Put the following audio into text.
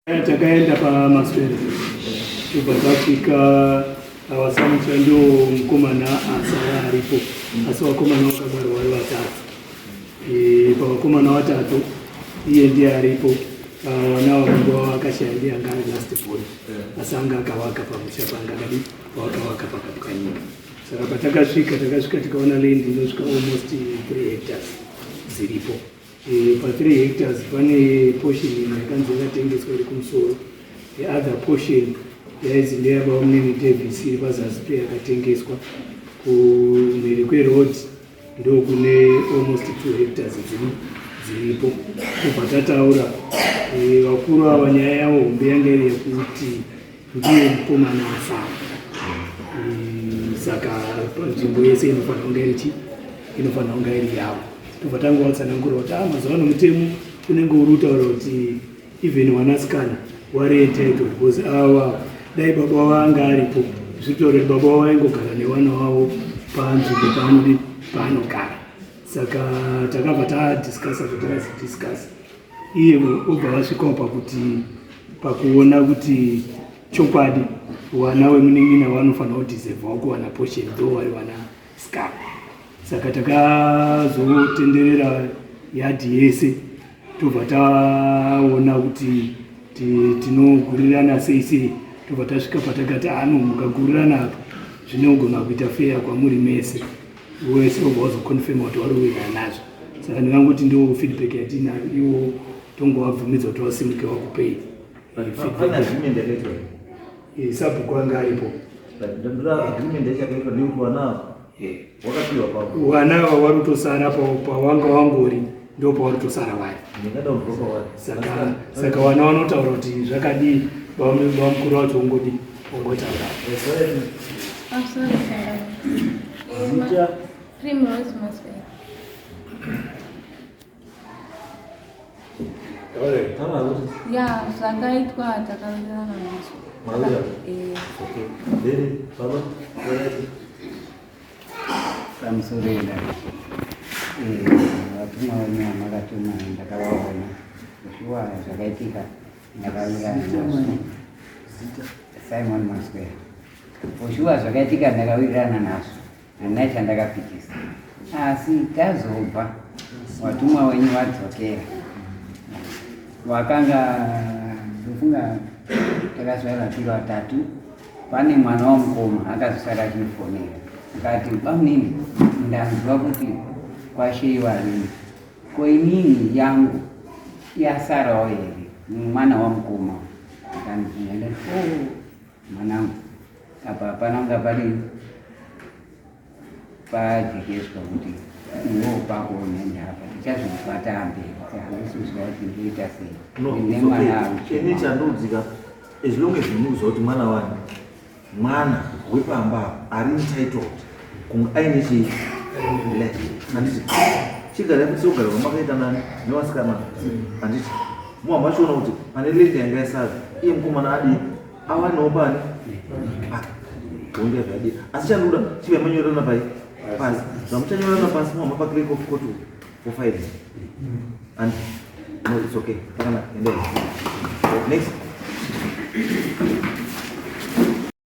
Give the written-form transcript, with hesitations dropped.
Takaenda pamaswera tobva tasvika awasamucha ndo mukomana asara aripo asi vakomana vakabarwa vari vatatu e, pavakomana vatatu iye ndiye aripo vana vababa wavo akashaya ndiye anga ari last born asi anga akavaka pamusha panga akadi pavakavaka pakapwanyika saka patakasvika takasvika tikaona land inosvika almost 3 hectares dziripo e, pa 3 hectares pane portion imwe yakanzi yakatengeswa iri kumusoro. The other portion yainzi ndeyabamunini Davis iri pazasi pe yakatengeswa. Kumhiri kweroad ndokune almost 2 hectares dziripo. Kubva tataura e, vakuru ava nyaya yavo hombe yanga iri yekuti ndiye mukomana asara e, saka nzvimbo yese inofanira kunge iri chi inofanira kunge iri yavo. Tobva tanga watsanangura kuti ah, mazuva ano mutemo unenge uri kutaura kuti even wanasikana wari entitled because ava dai baba vanga aripo zviri kutaura kuti baba vaingogara nevana vavo panzvimbo paanodi paanogara. Saka takabva tadiscussa zvatakazidiscussa iye obva vasvikawo pakuti pakuona kuti chokwadi wana wemunin'ina vanofanira kudhiservawo kuwana portion though vari vana sikana. Saka takazotenderera yadhi yese tobva taona kuti tinogurirana sei sei tobva tasvika patakati ano mukagurirana apa zvinogona kuita feya kwamuri mese wese obva wazoconfirma kuti wari kuwirirana nazvo. Saka ndingangoti ndo feedback yatinayo iwo tongovabvumidza kuti vasimuke vakupei Pane agreement yakaitwa here? Sabhuku anga aripo. Ndoda agreement yacho yakaitwa nekuti vana wakapiwa pavo. Vana ava vari kutosara pawanga wangori ndo pavari kutosara vari. Ndingada kubva pavari. Saka saka vana vanotaura kuti zvakadii bamukuru vacho ongodi ongotaura. I'm sorry, Sarah. Zita Primrose Maswell. Ya, zvakaitwa takawirirana nazvo. Mawirirana? Eh. Okay. Then baba, right. Pamusoro enda. Eh, vatumwa venyu vamakatuma ndakavaona. Shuwa zvakaitika ndakawirirana nazvo. Simon Maswera. Shuwa zvakaitika ndakawirirana nazvo. Handina chandakapikisa. Asi tazobva watumwa wenyu wadzokera. Wakanga ndofunga takazvara tiri vatatu. Pane mwana wamukoma akazosara achindifonera. Akati bamunini ndanzwa kuti kwasheiwa rini. Ko inini yangu yasarawo here mwana wamukoma. Akandibvunza ndati oh mwanangu apa hapana kunga pane pajekeswa kuti iwewo pako unende apa tichazvibata mberi handisi kuziva kuti ndoita sei. No, Ndine it's okay. mwana ari Ini kuchema. chandodzika as long as munoziva kuti mwana wani mwana wepamba apa ari entitled kunge aine chii land handiti chigara kuti sogara kwamakaita nani nevasikana handiti muha machiona kuti pane land yanga yasara iye mukomana adii awanewo pani honge zvadii asi chandoda chive manyorerana pai pasi zvamuchanyorerana pasi muha mapa clerk of court for filing and no it's okay pakanaka endai next.